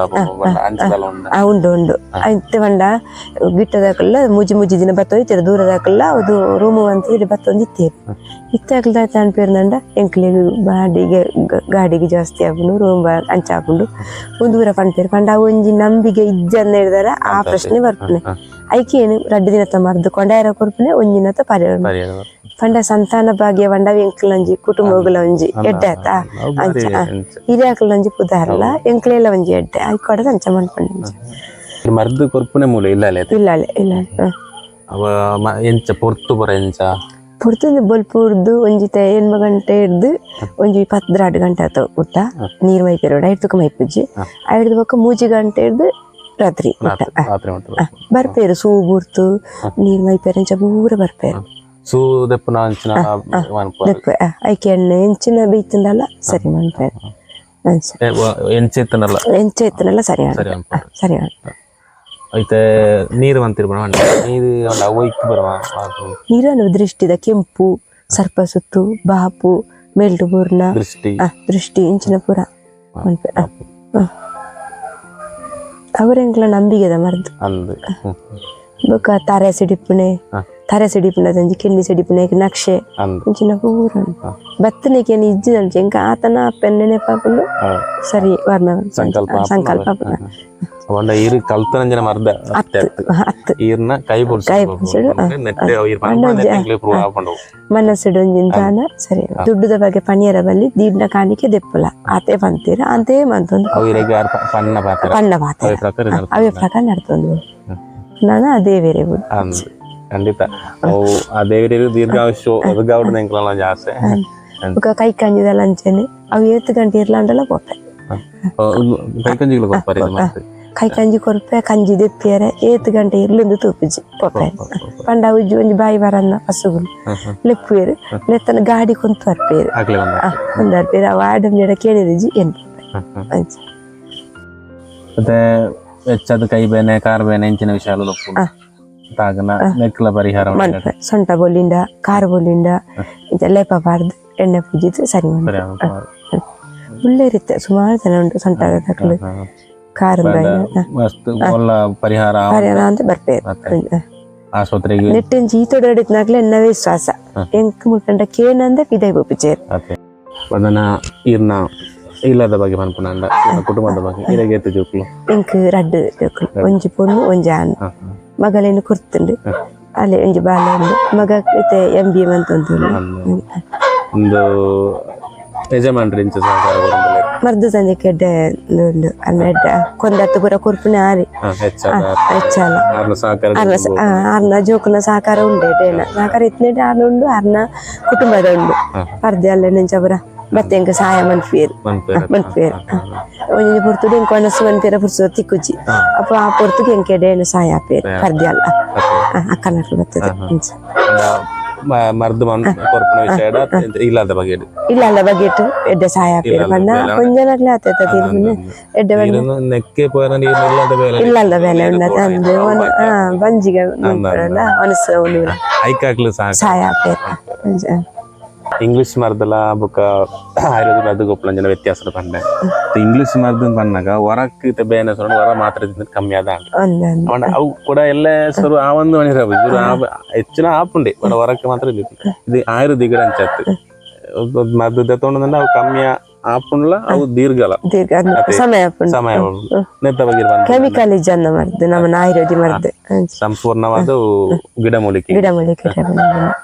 A: ಅಂಚದಲ ಉಂಡ?
B: ಉಂಡು ಉಂಡು. ಇತ್ತೆ ಪಂಡ ಗಿಟ್ಟದಾಕಲ್ಲ ಮೂಜಿ ಮೂಜಿ ದಿನ ಬತ್ತೊಂದು ದೂರದಾಕಲ್ಲ ಅದು ರೂಮ್ ಅಂತ ಬತ್ತೊಂದು ಇತ್ತೇರು. ಇತ್ತೆ ಅಕ್ಲ ದಾತ ಅನ್ಪೇರ್ನಂಡ ಎಂಕ್ಲೆಗ್ ಬಾಡಿಗೆ ಗಾಡಿಗೆ ಜಾಸ್ತಿ ಆಪುಂಡು, ರೂಮ್ ಅಂಚ ಆಪುಂಡು, ಒಂದು ದೂರ ಪನ್ಪೇರು. ಪಂಡ ಅವು ಒಂಜಿ ನಂಬಿಕೆ ಇಜ್ಜಂದ ಹಿಡ್ದಾರ ಆ ಪ್ರಶ್ನೆ ಬರ್ಪುನೆ. ಐಕೆ ಏನು ರಡ್ಡ್ ದಿನತ ಮರ್ದು ಕೊಂಡಾಯರ ಕೊರ್ಪುನೆ, ಒಂಜಿನತ ಪರಿಹಾರ.
A: ಪರಿಹಾರ.
B: ಪಂಡ ಸಂತಾನ ಭಾಗ್ಯ ಪಂಡ ಎಂಕ್ಲ ಒಂಜಿ ಕುಟುಂಬಗಳ ಒಂಜಿ ಎಡ್ಡೆ ಆತ.
A: ಅವು ಬಾರಿ.
B: ಅಂಚ.
A: ಅಂಚ.
B: ಹಿರಿಯಾಕ್ಲ ಒಂಜಿ ಪುದಾರ್ಲ ಎಂಕ್ಲೆಲ್ಲ ಒಂಜಿ ಎಡ್ಡೆ ಐಕೊಡದ ಅಂಚ ಮನ್ಪುಂಡು ಅಂಚ.
A: ಮರ್ದು ಕೊರ್ಪುನೆ ಮೂಲ ಇಲ್ಲ ಅಲ್ಲ?
B: ಇಲ್ಲ ಇಲ್ಲ ಇಲ್ಲ.
A: ಅವ ಎಂಚ ಪೊರ್ತು ಪುರ ಎಂಚ?
B: ಪೊರ್ತುಂದು ಬೊಲ್ಪುರ್ದು ಒಂಜಿ 8 ಗಂಟೆ ಹಿಡ್ದು ಒಂಜಿ 12 ಗಂಟೆ ಆತ ಊಟ. ನೀರು ಮೈಪೇರೋಡ ಐಡ್ತುಕ ಮೈಪುಜ್ಜಿ. ಐಡ್ದು ಬೊಕ್ಕ ಮೂಜಿ ಗಂಟೆ ಹಿಡ್ದು ರಾತ್ರಿ ಊಟ.
A: ರಾತ್ರಿ ಮಟ್ಟ.
B: ಬರ್ಪೇರು, ಸೂ ಬೂರ್ತು ನೀರು ಮೈಪೇರು ಅಂಚ ಪೂರ ಬರ್ಪೇರು.
A: ಸೂ ದೆಪ್ಪುನ ಅಂಚಿನ ಮನ್ಪುವ?
B: ದೆಪ್ಪು ಐಕೆ ಎಣ್ಣೆ ಎಂಚಿನ ಬೇಯ್ತುಂಡಲ್ಲ ಸರಿ ಮನ್ಪೇರು ಅಂಚ.
A: ಎಂಚ ಇತ್ತನಲ್ಲ?
B: ಎಂಚ ಇತ್ತನಲ್ಲ ಸರಿ.
A: ಸರಿ ಮನ್ಪುವ.
B: ಸರಿ.
A: ಐತೆ ನೀರು ಮಂತಿರ್ಬಣ ನೀರು ಅವು ಇಕ್ಕು ಬರವ.
B: ನೀರನ್ನು ದೃಷ್ಟಿದ ಕೆಂಪು ಸರ್ಪ ಸುತ್ತು ಬಾಪು ಮೇಲ್ಡು ಬೂರ್ನ.
A: ದೃಷ್ಟಿ.
B: ದೃಷ್ಟಿ ಇಂಚಿನ ಪೂರ ಮನ್ಪೆ. ಅವರೆಂಕ್ಲ ನಂಬಿಗೆದ ಮರ್ದು.
A: ಅಂದ್.
B: ಬೊಕ್ಕ ತಾರೆ ಸಿಡಿಪುಣೆ. ತಾರೆ ಸಿಡಿಪುಣದಂಜಿ ಕೆನ್ನಿ ಸಿಡಿಪುಣೆ ನಕ್ಷೆ.
A: ಅಂದ್.
B: ಇಂಚಿನ ಪೂರ ಉಂಡು. ಬತ್ತನೆಗೆ ಇಜ್ಜಿದಂಚೆ ಎಂಕ ಆತನ ಅಪ್ಪೆನ್ ನೆನಪಾಪುಂಡು. ಸರಿ ವರ್ಮ.
A: ಸಂಕಲ್ಪ.
B: ಸಂಕಲ್ಪ ಆಪುಂಡು.
A: ಅವಂಡ ಈರು ಕಲ್ತನಂಜನ ಮರ್ದ.
B: ಅತ್ತು ಅತ್ತು.
A: ಈರ್ನ ಕೈ ಪೊಲ್ಸು.
B: ಕೈ ಪೊಲ್ಸುಡು,
A: ನೆಟ್ಟೆ ಈರ್ ಪನ್ಪುನ ನೆಟ್ಟೆ ಪ್ರೂವ್ ಆಪುಂಡು.
B: ಮನಸ್ಸುಡು ಒಂಜಿನ ದಾನ ಸರಿ ದುಡ್ಡುದ ಬಗ್ಗೆ ಪನಿಯರ ಬಲ್ಲಿ ದೀಡ್ನ ಕಾಣಿಕೆ ದೆಪ್ಪುಲ ಆತೆ ಪಂತೀರ ಅಂತೆ ಮಂತೊಂದು.
A: ಅವು ಇರೆಗ್ ಆರ್ ಪನ್ನ ಪಾತ್ರ.
B: ಪಣ್ಣ ಪಾತ್ರ.
A: ಅವೇ ಪ್ರಕಾರ ನಡ್ತೊಂದು.
B: ಅವೇ ಪ್ರಕಾರ ನಡ್ತೊಂದು ನಾನು ಅದೇ ಬೇರೆ ಬಿಡು.
A: ಅಂದ್ ಖಂಡಿತ ಅವು ಆ ದೇವರಿಗೆ ದೀರ್ಘಾಯುಷ್ಯ ಒದಗಾವಡು ಎಂಕ್ಲನ ಜಾಸ್ತಿ.
B: ಬೊಕ ಕೈ ಕಂಜಿದಲ್ಲ ಅಂಚೆನೆ ಅವು ಏತ್ ಗಂಟೆ ಇರ್ಲಾಂಡಲ ಪೋಪೆ.
A: ಕೈ ಕಂಜಿಗಳು ಕೊರ್ಪರ್ ಇದು ಮತ್ತೆ?
B: ಕೈ ಕಂಜಿ ಕೊರ್ಪೆ, ಕಂಜಿ ದೆಪ್ಪಿಯರೆ ಏತ್ ಗಂಟೆ ಇರ್ಲಿಂದು ತೂಪುಜಿ ಪೋಪೆ. ಪಂಡ ಅವು ಒಂಜಿ ಬಾಯಿ ಬರನ್ನ ಪಸುಗುಲು ಲೆಪ್ಪುವೆರ್, ಲೆತ್ತನ ಗಾಡಿ ಕೊಂತು ಬರ್ಪೇರು.
A: ಅಕ್ಲೆ ಬಂದ.
B: ಒಂದರ್ಪೇರು ಅವು ಆಡಮ್ ಜಡ ಕೇಳಿದಿಜಿ ಏನ್ ಪೋಪೆ ಅಂಚ.
A: ಮತ್ತೆ ಹೆಚ್ಚಾದ ಕೈ ಬೇನೆ ಕಾರ್ ಬೇನೆ ಇಂಚಿನ ವಿಷಯ ಲೊಪ್ಪುಂಡು ತಾಗನ ನೆಕ್ಲ ಪರಿಹಾರ ಉಂಡು.
B: ಮನ್ಪೆ ಸೊಂಟ ಬೊಲ್ಲಿಂಡ ಕಾರ್ ಬೊಲ್ಲಿಂಡ ಇಂಚ ಲೇಪ ಪಾಡ್ದು ಎಣ್ಣೆ ಪೂಜಿದ್ ಸರಿ ಮನ್ಪೆ.
A: ಪರಿಹಾರ ಉಂಟು.
B: ಒಳ್ಳೆ ರೀತಿ ಸುಮಾರು ಜನ ಉಂಟು ಸೊಂಟದ ತಕ್ಲು ಕಾರ್
A: ಮಸ್ತ್ ಒಲ್ಲ ಪರಿಹಾರ.
B: ಪರಿಹಾರ ಅಂತ ಬರ್ಪೇರು.
A: ಮತ್ತೆ ಆಸ್ಪತ್ರೆಗೆ
B: ನೆಟ್ಟೆಂಚಿ ಈತೊಡ ಹಿಡಿತನಾಗ್ಲೆ ಎನ್ನವೇ ವಿಶ್ವಾಸ ಎಂಕ್ ಮುಟ್ಟಂಡ ಕೇನಂದ ಪಿದೈ ಪೋಪುಚೇರು.
A: ಅತ್ತೆ ಪಂಡನ ಈರ್ನ ಇಲ್ಲದ ಬಗ್ಗೆ ಪನ್ಪುನಂಡ ಈರ್ನ ಕುಟುಂಬದ ಬಗ್ಗೆ ಇರೆಗ್ ಏತ್ ಜೋಕುಲು?
B: ಎಂಕ್ ರಡ್ಡ್ ಜೋಕುಲು, ಒಂಜಿ ಪೊಣ್ಣು ಒಂಜಿ ಆಣ್. ಮಗಲೇನು ಕೊರ್ತುಂಡು ಅಲೆ ಒಂಜಿ ಬಾಲೆ ಉಂಡು. ಮಗ ಇತ್ತೆ ಎಂ.ಬಿ.ಎ ಮಂತೊಂದು.
A: ಒಂದು ಯಜಮಾನ್ರು ಇಂಚ ಸಹಕಾರ ಕೊರೊಂದುಲ್ಲೆರ್?
B: ಮರ್ದು ತಂದೆ ಕೆಡ್ಡೆ ಉಂಡು ಅನ್ನ ಎಡ್ಡೆ ಕೊಂದತ್ತು ಪೂರ ಕೊರ್ಪುನೆ ಆರಿ.
A: ಹೆಚ್ಚಾದ?
B: ಹೆಚ್ಚಾಲ.
A: ಆರ್ನ ಸಹಕಾರ.
B: ಆರ್ನ ಆರ್ನ ಜೋಕುನ ಸಹಕಾರ ಉಂಡು, ಎಡ್ಡೇನ ಸಹಕಾರ ಇತ್ತಿನೆಡ್ ಆರ್ನ ಉಂಡು, ಆರ್ನ ಕುಟುಂಬದ ಉಂಡು. ಪರ್ದೆ ಅಲ್ಲ ನೆಂಚ ಪೂರ ಬತ್ತೆ ಎಂಕ್ ಸಹಾಯ ಮನ್ಪುವೆರ್.
A: ಮನ್ಪುವೆರ್.
B: ಮನ್ಪುವೆರ್. ಒಂಜಿ ಪೊರ್ತುಡು ಎಂಕ್ ವನಸ್ ಮನ್ಪೆರ ಪುರ್ಸೊತ್ತು ತಿಕ್ಕುಜಿ, ಅಪ್ಪ ಆ ಪೊರ್ತುಗು ಎಂಕ್ ಎಡ್ಡೇನ ಸಹಾಯ ಆಪೇರ್ ಪರ್ದೆ ಅಲ್ಲ ಅಕ್ಕನಕ್ಲು ಬರ್ತದೆ ಅಂಚ.
A: ಮರ್ದು ಮನ್ ಕೊರ್ಪುನ ವಿಷಯ ಇಲ್ಲದ ಬಗ್ಗೆ.
B: ಇಲ್ಲ ಅಲ್ಲ ಬಗೆಟ್ ಎಡ್ಡೆ ಸಹಾಯ ಆಪೇರ್ ಪಂಡ ಒಂಜನಕ್ಲೆ ಆತ ತೀರ್ಪುನೆ ಎಡ್ಡೆ ಪಂಡ.
A: ನೀರನ್ನು ನೆಕ್ಕೆ ಪೋಯನ ನೀರು ಇಲ್ಲದ ಬೇಲೆ.
B: ಇಲ್ಲಲ್ಲ ಬೇಲೆ ಉಂಡತ ಅಂದ್ ಬಂಜಿಗೆ ಮನ್ಪುನಲ್ಲ ವನಸ್ ಉಂಡು.
A: ಐಕಾಕ್ಲು ಸಹಕಾರ.
B: ಸಹಾಯ ಆಪೇರ್ ಅಂಚ.
A: English ಮರ್ದಲ ಬೊಕ್ಕ ಆಯುರ್ವೇದ ಮದ್ದು ಗೊಪ್ಪುಲಂಜನ ವ್ಯತ್ಯಾಸ ಪಂಡೆ. ಇಂಗ್ಲಿಷ್ ಮದ್ದು ಪನ್ನಗ ವರಕ್ ಇತ್ತೆ ಬೇನೆ ಸೊರಣ ವರ ಮಾತ್ರ ತಿಂದ್ ಕಮ್ಮಿ ಆದ.
B: ಅಂದ ಅಂದ.
A: ಪಂಡ ಅವು ಕೂಡ ಎಲ್ಲ ಸುರು ಆ ಒಂದು ಮನಿರ ಸುರು ಹೆಚ್ಚಿನ ಆಪುಂಡೆ, ಬಡ ವರಕ್ಕೆ ಮಾತ್ರ ಇದು. ಇದು ಆಯುರ್ವೇದಿಕ್ ಅಂಚತ್ತು ಮದ್ದು ದೆತ್ತೊಂಡ ಅವು ಕಮ್ಮಿ ಆಪುಂಡ್ಲ, ಅವು ದೀರ್ಘಲ
B: ದೀರ್ಘ ಅಂದ್ ಸಮಯ ಆಪುಂಡು.
A: ಸಮಯ ನೆತ್ತ ಬಗ್ಗೆ ಬಂದ
B: ಕೆಮಿಕಲ್ ಇಜ್ಜಂದ ಮರ್ದ್ ನಮ್ಮ ಆಯುರ್ವೇದಿ ಮರ್ದ್ ಅಂಚ.
A: ಸಂಪೂರ್ಣವಾದ ಗಿಡಮೂಲಿಕೆ.
B: ಗಿಡಮೂಲಿಕೆ.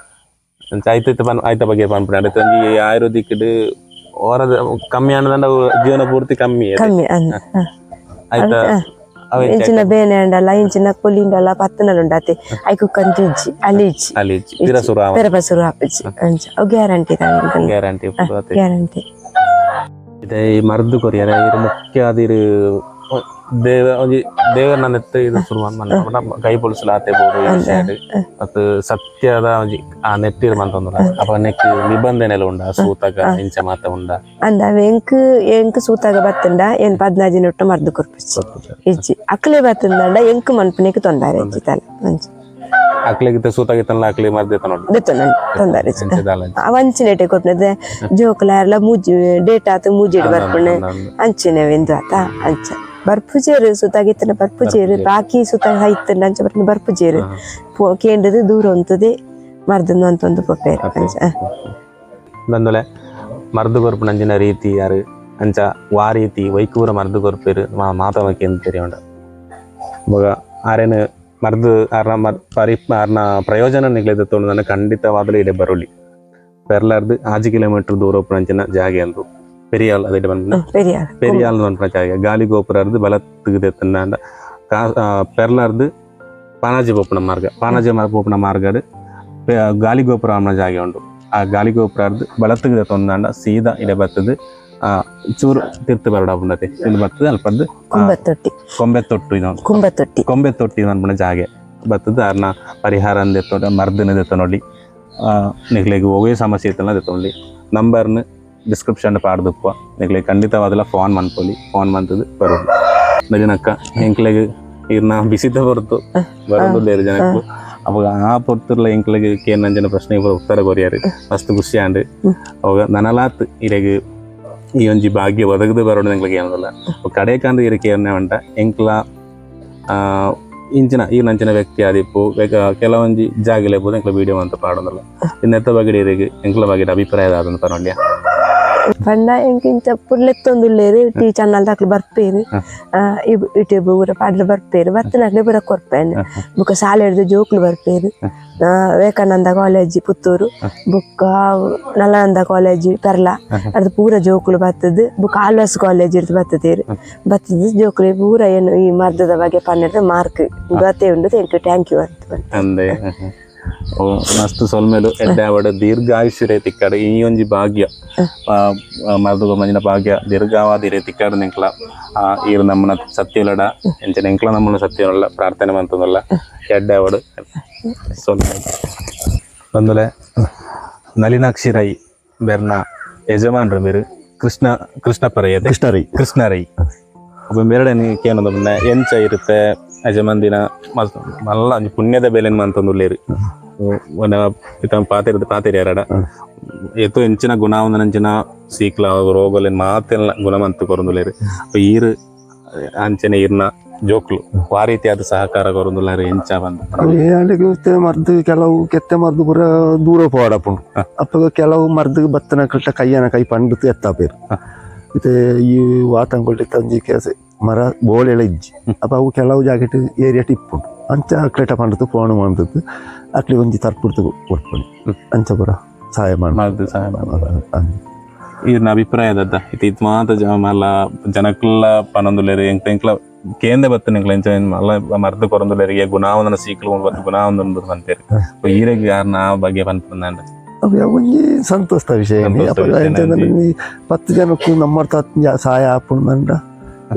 A: ಅಂಚ ಐತ ಪನ್ ಐತ ಬಗ್ಗೆ ಪನ್ಪುಂಡು. ಅಡತ ಒಂಜಿ ಆಯುರ್ವೇದಿಕ್ ಹೊರದ ಕಮ್ಮಿ ಆನದಂಡ ಅವು ಜೀವನ ಪೂರ್ತಿ ಕಮ್ಮಿ ಅದು.
B: ಕಮ್ಮಿ ಅಂದ.
A: ಐತ ಅವು ಎಂಚ?
B: ಇಂಚಿನ ಬೇನೆ ಅಂಡಲ ಇಂಚಿನ ಕೊಲಿಂಡಲ ಪತ್ತನಲ ಉಂಡಾತೆ, ಐಕು ಕಂತು ಇಜ್ಜಿ, ಅಲ್ಲಿ ಇಜ್ಜಿ.
A: ಅಲ್ಲಿ ಪಿರ ಸುರು ಆವ.
B: ಪೆರಪ ಸುರು ಆಪುಜಿ ಅಂಚ. ಅವು ಗ್ಯಾರಂಟಿ.
A: ಗ್ಯಾರಂಟಿ.
B: ಗ್ಯಾರಂಟಿ.
A: ಇದೆ ಈ ಮರ್ದು ಕೊರಿಯರ ಇರು ಮುಖ್ಯ ಅದಿರು ದೇವ ಒಂಜಿ ದೇವರನ್ನ ನೆತ್ತ ಇದು ಶುರು ಮನ್ನ ಕೈ ಪೊಲುಸುಲ ಆತೆ ಬೋಡು ಈ ವಿಷಯಡ್. ಮತ್ತು ಸತ್ಯದ ಒಂಜಿ ಆ ನೆಟ್ಟಿರು ಮಂತೊಂದುಲ್ಲ. ಅಪ ನೆಕ್ ನಿಬಂಧನೆಲ ಉಂಡ, ಸೂತಕ ಇಂಚ ಮಾತ ಉಂಡ?
B: ಅಂದ ಅವ್ ಎಂಕ್ ಎಂಕ್ ಸೂತಾಗ ಬತ್ತಂಡ ಏನ್ 15 ಒಟ್ಟು ಮರ್ದು ಕೊರ್ಪುಜಿ. ಇಜ್ಜಿ. ಅಕ್ಲೆ ಬತ್ತಂಡ ಎಂಕ್ ಮನ್ಪುನೆಕ್ ತೊಂದರೆ ಇಜ್ಜಿ ತಲ ಅಂಚ.
A: ಅಕ್ಲೆಗಿತ್ತ ಸೂತಾಗಿತ್ತಲ್ಲ, ಅಕ್ಲೆ ಮರ್ದೆತ್ತ ನೋಡಿ.
B: ದೆತ್ತೊಂಡ ತೊಂದರೆ ಇಜ್ಜಿ.
A: ಅಂಚ ದಾಲ.
B: ಅವ ಅಂಚಿನೆಟೆ ಕೊರ್ಪುನ ಜೋಕುಲ ಯಾರ್ಲ ಮೂಜಿ ಡೇಟ್ ಆತು ಮೂಜಿಡ್ ಬರ್ಪುಣೆ ಅಂಚಿನ ಎಂದು ಆತ. ಅಂಚ ಬರ್ಪುಜೇರು ಸುತಾಗಿತ್ತನ ಬರ್ಪುಜೇರು, ಬಾಕಿ ಸುತ ಹೈತಂಡ ಅಂಚ ಬರ್ಪುನ ಬರ್ಪುಜೇರು. ಕೇಂದ್ರದ ದೂರ ಉಂತದೆ ಮರ್ದನ್ನು ಅಂತ ಒಂದು ಪೊಪ್ಪೇರು ಅಂಚ.
A: ಬಂದೊಲೆ ಮರ್ದು ಕೊರ್ಪುನ ಅಂಚಿನ ರೀತಿ ಯಾರು ಅಂಚ ವಾ ರೀತಿ ವೈಕೂರ ಮರ್ದು ಕೊರ್ಪೇರು ಮಾತವಕ್ಕೆ ಅಂತ ತೆರಿಯುಂಡ. ಬೊಗ ಆರೇನು ಮರ್ದು ಆರ್ನ ಮರ್ ಪರಿ ಆರ್ನ ಪ್ರಯೋಜನ ನಿಗ್ಲೆದ ತೋಣದನ್ನ ಖಂಡಿತವಾದಲೂ ಇಡೆ ಬರುಲಿ. ಪೆರ್ಲಾರ್ದು 6 ಕಿಲೋಮೀಟರ್ ದೂರ ಉಪ್ಪುನ ಜಾಗೆ ಅಂದು ಪೆರಿಯಾಲ್ ಅದಿಡೆ ಬಂದ.
B: ಪೆರಿಯಾರ್.
A: ಪೆರಿಯಾಲ್ ಪನ್ಪುನ ಜಾಗೆ ಗಾಲಿ ಗೋಪುರರ್ದು ಬಲತ್ತಿಗೆ ದೆತ್ತಂಡ ಕಾ ಪೆರ್ಲಾರ್ದು ಪಾನಾಜಿ ಪೋಪುನ ಮಾರ್ಗ, ಪಾನಾಜಿ ಪೋಪುನ ಮಾರ್ಗಡ್ ಗಾಲಿ ಗೋಪುರ ಅಮ್ಮನ ಜಾಗೆ ಉಂಡು. ಆ ಗಾಲಿ ಗೋಪುರರ್ದು ಬಲತ್ತಿಗೆ ದೆತ್ತೊಂದಾಂಡ ಸೀದಾ ಇಡೆ ಬತ್ತದು. ಚೂರು ತಿರ್ತು ಬರಡ ಪುಂಡತೆ ಇಲ್ಲಿ ಬರ್ತದೆ ಅಲ್ಪದ್ದು.
B: ಕುಂಬತ್ತೊಟ್ಟಿ.
A: ಕೊಂಬೆ ತೊಟ್ಟು ಇದು.
B: ಕುಂಬತ್ತೊಟ್ಟಿ.
A: ಕೊಂಬೆ ತೊಟ್ಟಿ ಪನ್ಪುನ ಜಾಗೆ ಬತ್ತದ. ಅರ್ನ ಪರಿಹಾರ ದೆತ್ತೊ ಮರ್ದನ ದೆತ್ತೊ ನೋಡಿ. ನಿಕ್ಲೆಗ್ ಒವ್ವೇ ಸಮಸ್ಯೆ ಇತ್ತಲ್ಲ ದೆತ್ತೊಂಡಿ. ನಂಬರ್ನ ಡಿಸ್ಕ್ರಿಪ್ಷನ್ ಪಾಡ್ದುಪ್ಪ. ನಿಕ್ಲೆಗ್ ಖಂಡಿತವಾದಲ ಫೋನ್ ಮನ್ಪೊಲಿ, ಫೋನ್ ಮಂತದ್ದು ಬರೋದು. ನಜನಕ್ಕ ಎಂಕ್ಲೆಗ್ ಇರ್ನ ಬಿಸಿತ ಹೊರತು ಬರೋದು ಜನಕ್ಕೂ. ಅವಾಗ ಆ ಪೊರ್ತುರ್ಲ ಎಂಕ್ಲೆಗ್ ಕೇನಂಜನ ಪ್ರಶ್ನೆಗೆ ಉತ್ತರ ಕೊರಿಯಾರು, ಮಸ್ತ್ ಖುಷಿ ಆಂಡ್. ಅವಾಗ ನನಲಾತ್ ಇರೆಗ್ ಈ ಒಂಜಿ ಭಾಗ್ಯ ಒದಗದು ಬರೋದು ಎಂಕ್ಲೆಗ್ ಏನದಲ್ಲ. ಕಡೆಕಂದು ಇರಕ್ಕೆ ಏನೇ ಉಂಟ ಎಂಕ್ಲ ಇಂಚಿನ ಈ ನಂಚಿನ ವ್ಯಕ್ತಿ ಆದಿಪ್ಪು ಬೇಕ ಕೆಲವೊಂಜಿ ಜಾಗಲೆ ಪೋದು ಎಂಕ್ಲ ವಿಡಿಯೋ ಅಂತ ಪಾಡೋದಲ್ಲ. ಇನ್ನೆತ್ತ ಬಗ್ಗೆ ಇರೆಗ್ ಎಂಕ್ಲ ಬಗ್ಗೆ ಅಭಿಪ್ರಾಯ ಆದಂತ ಪನೊಂಡ್ಯ?
B: ಪಂಡ ಎಂಕ್ ಇಂಚ ಪುರ್ಲೆತ್ತೊಂದುಲ್ಲೇರು ಟಿ ಚಾನಲ್ ದಾಕ್ಲು ಬರ್ಪೇರು, ಯೂಟ್ಯೂಬ್ ಪೂರ ಪಾಡ್ಲು ಬರ್ಪೇರು. ಬತ್ತನಕ್ಲೆ ಪೂರ ಕೊರ್ಪೇನು. ಬೊಕ್ಕ ಶಾಲೆ ಹಿಡ್ದು ಜೋಕ್ಲು ಬರ್ಪೇರು. ವಿವೇಕಾನಂದ ಕಾಲೇಜ್ ಪುತ್ತೂರು, ಬೊಕ್ಕ ನಲಾನಂದ ಕಾಲೇಜ್ ಪೆರ್ಲ ಅರ್ಧ ಪೂರ ಜೋಕುಲು ಬತ್ತದು. ಬೊಕ್ಕ ಆಳ್ವಾಸ್ ಕಾಲೇಜ್ ಇರ್ದು ಬತ್ತದೇರು. ಬತ್ತದು ಜೋಕುಲು ಪೂರ ಏನು ಈ ಮರ್ದದ ಬಗ್ಗೆ ಪನ್ನೆರ್ದು ಮಾರ್ಕ್ ಗೊತ್ತೇ ಉಂಡು. Thank you thank you ಅಂತ ಪಂಡೆ.
A: ಅಂದೆ. ಓ ಮಸ್ತ್ ಸೊಲ್ಮೆಲು. ಎಡ್ಡೆ ಆವಡ್, ದೀರ್ಘಾಯುಷ್ಯ ತಿಕ್ಕಡ್. ಈ ಒಂಜಿ ಭಾಗ್ಯ ಮರ್ದುಗ ಮಂಜಿನ ಭಾಗ್ಯ ದೀರ್ಘವಾದ ಇರೆ ತಿಕ್ಕಡ್ ನಿಂಕ್ಲ. ಈರ್ ನಮ್ಮನ ಸತ್ಯಲಡ ಎಂಚನ ಎಂಕ್ಲ ನಮ್ಮನ ಸತ್ಯಲಡ ಪ್ರಾರ್ಥನೆ ಮಂತದಲ್ಲ. ಎಡ್ಡೆ ಆವಡ್, ಸೊಲ್ಮೆಲು. ಬಂದುಲೆ ನಳಿನಾಕ್ಷಿ ರೈ ಬೆರ್ನ ಯಜಮಾನ್ರು ಮೇರು ಕೃಷ್ಣ ಕೃಷ್ಣಪ್ಪ ರೈ ಅದೇ.
C: ಕೃಷ್ಣ ರೈ.
A: ಕೃಷ್ಣ ರೈ ಒಬ್ಬ ಮೇರಡೆ ಕೇನದ ಮುನ್ನ ಎಂಚ ಇರುತ್ತೆ ಯಜಮಾನ್ದಿನ ಮಸ್ತ್ ಮಲ್ಲ ಒಂಜಿ ಪುಣ್ಯದ ಬೇಲೆನ್ ಮಂತೊಂದುಲ್ಲೇರು. ಇತ್ತ ಪಾತೆರದ ಪಾತೆರಿಯಾರಡ ಏತೋ ಎಂಚಿನ ಗುಣಾವಂದನಂಚಿನ ಸೀಕ್ಲ ರೋಗಲೆನ್ ಮಾತೆಲ್ಲ ಗುಣಮಂತು ಕೊರೊಂದುಲ್ಲೇರು. ಈರ್ ಅಂಚನೆ ಈರ್ನ ಜೋಕ್ಲು ವಾ ರೀತಿಯಾದ ಸಹಕಾರ ಕೊರೊಂದುಲ್ಲಾರು ಎಂಚ ಬಂದು?
C: ಏನಾಂಡ ಮರ್ದು ಕೆಲವು ಕೆತ್ತೆ ಮರ್ದು ಪೂರ ದೂರ ಪೋಡಪುಂಡು. ಅಪ್ಪಗ ಕೆಲವು ಮರ್ದು ಬತ್ತನ ಕಟ್ಟ ಕೈಯನ ಕೈ ಪಂಡುತ್ತು ಎತ್ತಾಪೇರು. ಇತ್ತೆ ಈ ವಾತಂಗೊಳ್ಳಿ ಒಂಜಿ ಕೇಸ ಮರ ಬೋಳೆಲ ಇಜ್ಜಿ. ಅಪ್ಪ ಅವು ಕೆಲವು ಜಾಕೆಟ್ ಏರಿಯಾಟ್ ಇಪ್ಪುಂಡು. ಅಂಚ ಅಕ್ಲೆಟ ಪಂಡುತ್ತು ಫೋನ್ ಮಾಡ್ತದ್ದು ಅಕ್ಲಿ ಒಂಜಿ ತರ್ಪುಡ್ತು ಕೊಡ್ಪುಂಡು. ಅಂಚ ಪೂರ ಸಹಾಯ ಮಾಡ
A: ಮರ್ದು ಸಹಾಯ ಮಾಡ್ತಾರೆ. ಈರ್ನ ಅಭಿಪ್ರಾಯ ದತ್ತ ಇತ್ತೆ ಇತ್ ಮಾತ ಜ ಮಲ್ಲ ಜನಕ್ಲ ಪನೊಂದುಲ್ಲೇರು. ಎಂಕ್ ಎಂಕ್ಲ ಕೇಂದ್ರ ಬತ್ತನ ಎಂಕ್ಲ ಎಂಚ ಮಲ್ಲ ಮರ್ದು ಕೊರೊಂದುಲ್ಲೇರು. ಈ ಗುಣಾವಂದನ ಸೀಕ್ಲು ಬತ್ತು ಗುಣಾವಂದನ ಪನ್ಪೇರು. ಈರೆಗ್ ಯಾರ್ನ ಆ ಬಗ್ಗೆ ಪನ್ಪುಂದಾಂಡ?
C: ಅವು ಒಂಜಿ ಸಂತೋಷದ ವಿಷಯ.
A: ಸಂತೋಷದ
C: ಅಪಗ
A: ವಿಷಯ.
C: ಎಂಚಂದ್ರೆ ಒಂಜಿ 10 ಜನಕ್ಕೂ ನಮ್ಮ ಸಹಾಯ ಆಪುಂಡು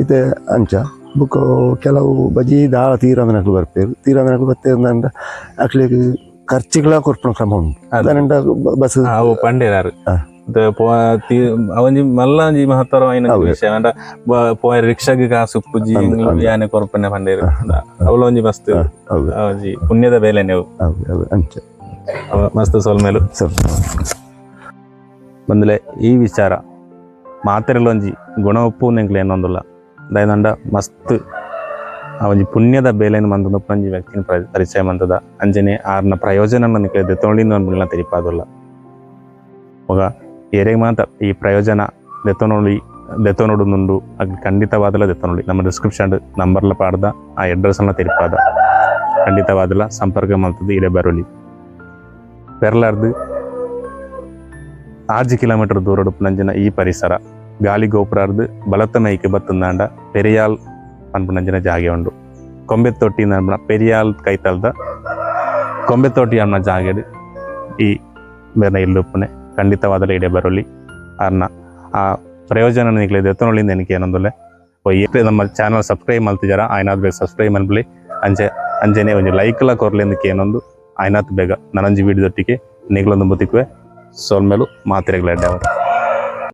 C: ಇತ್ತೆ ಅಂಚ. ಬೊಕ್ಕ ಕೆಲವು ಬಜಿ ದಾಳ ತೀರಂದನಕ್ಲು ಬರ್ಪೇರು. ತೀರಂದನಕ್ಲು ಬತ್ತೇರಂಡ ಅಕ್ಲೆಗ್ ಖರ್ಚಿಗಳ ಕೊರ್ಪುನ ಕ್ರಮ ಉಂಡು.
A: ಅದೇ.
C: ದಾನೆಂಡ ಬಸ್
A: ಅವು ಪಂಡೇರಾರು ಅವೊಂಜಿ ಮಲ್ಲ ಒಂಜಿ ಮಹತ್ತರವಾಯಿನ ವಿಷಯ ಪಂಡ ಪೋಯ ರಿಕ್ಷಾಗ್ ಕಾಸು ಉಪ್ಪುಜಿ.
C: ಅಂದ್, ಅಂದ್.
A: ಯಾನೆ ಕೊರ್ಪನೆ ಪಂಡೇರು. ಅವಲ ಒಂಜಿ ಮಸ್ತ್
C: ಹೌದು.
A: ಒಂಜಿ ಪುಣ್ಯದ ಬೇಲೆನೆ ಅವು.
C: ಹೌದು ಹೌದು, ಅಂಚ.
A: ಅವ ಮಸ್ತ್ ಸೊಲ್ಮೆಲು.
C: ಸರಿ.
A: ಬಂದಲೆ ಈ ವಿಚಾರ ಮಾತೆರೆಲೊಂಜಿ ಗುಣ ಉಪ್ಪು ಎಂಕ್ಲೆ ಏನೊಂದುಲ್ಲ. ದಾಯೆಂಡ ಮಸ್ತ್ ಆ ಒಂಜಿ ಪುಣ್ಯದ ಬೇಲೆನ್ ಮಂತೊಂದು ಒಂಜಿ ವ್ಯಕ್ತಿನ ಪರಿಚಯ ಮಂತದ. ಅಂಚನೆ ಆರ್ನ ಪ್ರಯೋಜನ ನಿಕ್ಲೆ ದೆತ್ತೊಂಡಿಂದ ಪಂಡ್ಲ ತೆರಿಪಾದುಲ್ಲ. ಬೊಕ ಏರೆಗ್ ಮಾತ ಈ ಪ್ರಯೋಜನ ದೆತ್ತೊನೊಳಿ ದೆತ್ತೊನೊಡುಂದುಂಡು, ಅಗ್ ಖಂಡಿತವಾದಲ ದೆತ್ತೊನೊಳಿ. ನಮ್ಮ ಡಿಸ್ಕ್ರಿಪ್ಷನ್ ನಂಬರ್ಲ ಪಾಡ್ದ, ಆ ಅಡ್ರೆಸ್ ಲ ತೆರಿಪಾದ. ಖಂಡಿತವಾದಲ ಸಂಪರ್ಕ ಮಲ್ತದ್ದು ಇಡೆ ಬರೊಲಿ. ಪೆರ್ಲಾರ್ದು 6 ಕಿಲೋಮೀಟರ್ ದೂರಡು ನಂಜಿನ ಈ ಪರಿಸರ. ಗಾಳಿ ಗೋಪುರಾರ್ದು ಬಲತ್ತ ಮೈಕ್ ಬತ್ತಂದಾಂಡ ಪೆರಿಯಾಲ್ ಪನ್ಪುನಂಚಿನ ಜಾಗೆ ಉಂಡು. ಕೊಂಬೆತ್ತೊಟ್ಟಿ ಪನ್ಪುನ ಪೆರಿಯಾಲ್ ಕೈತಲ್ದ ಕೊಂಬೆತ್ತೊಟ್ಟಿ ಅನ್ನೋ ಜಾಗೆಡ್ ಈ ಬೇರೆ ಇಲ್ಲುಪ್ಪುನೆ. ಖಂಡಿತವಾದಲ ಇಡೆ ಬರೊಲಿ. ಅರ್ನ ಆ ಪ್ರಯೋಜನ ನಿಕ್ಲೆ ದೆತ್ತೊನೊಳಿಂದ ಎನಕ್ಕೆ ಏನೊಂದುಲ್ಲೆ. ನಮ್ಮ ಚಾನಲ್ ಸಬ್ಸ್ಕ್ರೈಬ್ ಮಲ್ತಿಜಾರ, ಆಯ್ನಾದ್ ಬೇಗ ಸಬ್ಸ್ಕ್ರೈಬ್ ಮನ್ಪುಲಿ. ಅಂಚೆ ಅಂಚೆನೆ ಒಂಜಿ ಲೈಕ್ ಲ ಕೊರ್ಲೆಂದಕ್ಕೆ ಏನೊಂದು. ಆಯ್ನಾತ್ ಬೇಗ ನನೊಂಜಿ ವಿಡಿಯೋದೊಟ್ಟಿಗೆ ನಿಗ್ಲೊಂದು ಮುತಿಕ್ವೆ. ಸೊಲ್ಮೆಲು, ಮಾತೆರೆಗ್ಲ ಎಡ್ಡೆ.